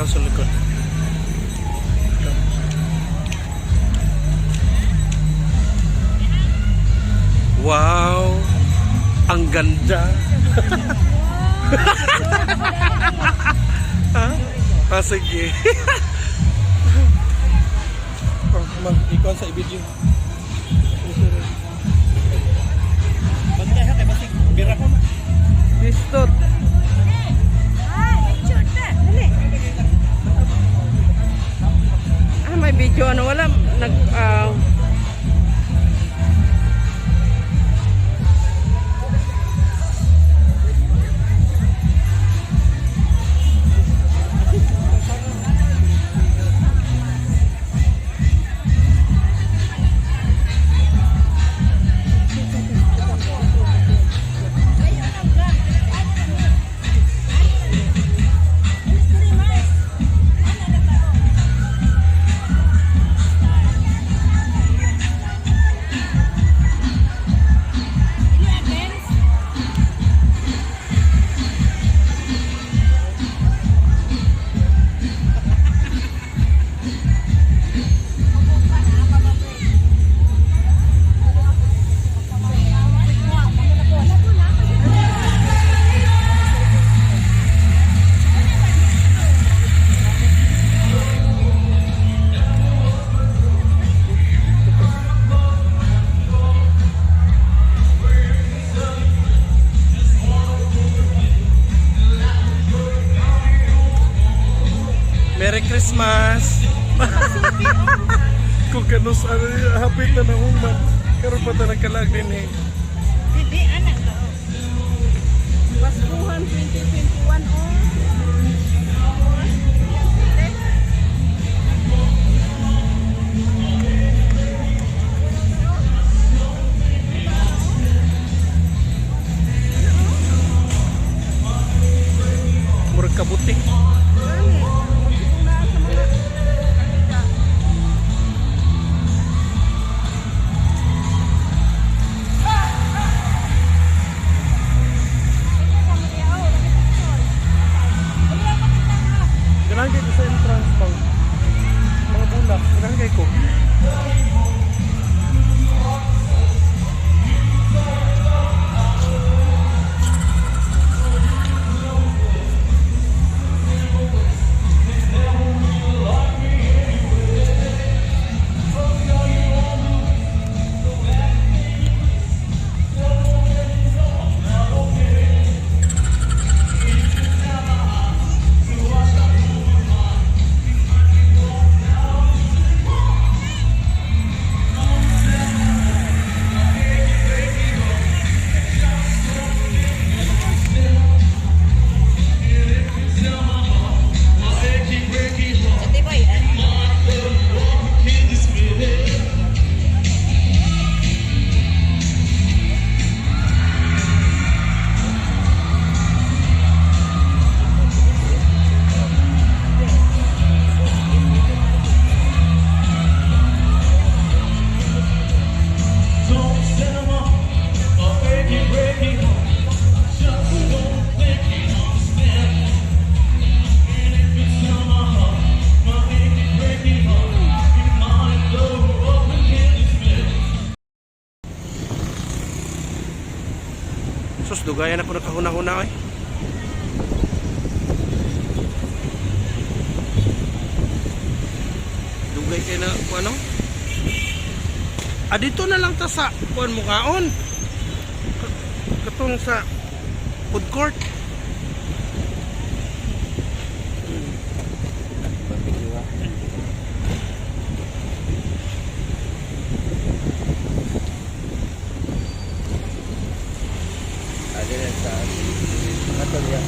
Tanaw sa likod. Wow! Ang ganda! Ha? Ah, sige. Oh, mag ikaw sa i-video. Bantay ha, kay basig. Bira ko na. Pistot. Ah, may video. Ano, wala. Nag, ah, Merry Christmas! Kung kanus, ano, hapit na na human. Karon pa ta nagkalag din eh. Hindi, anak. Paskuhan 2021, oh. Murag kabuti. Gani. Magsigong na sa mga kalita. Ganahan ko sa entrance pang mga bulak. Ganahan ko. Sus, dugayan ako nakahuna-huna eh. Dugay kay na kung ano? Ah, dito na lang ta sa kuan mukaon. Katong sa food court. Ada sa ato niya.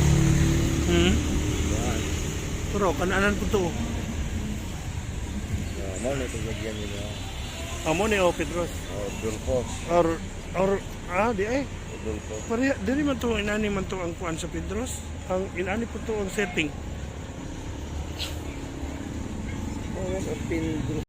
Pero kananan po to. Mo na ito lagyan nila. Amo ni o Pedros. Oh, Dulpo. Or ah di ay. Dulpo. Pareha diri man to inani man to ang kuan sa Pedros. Ang inani po to ang setting. Oh, ang Pindro.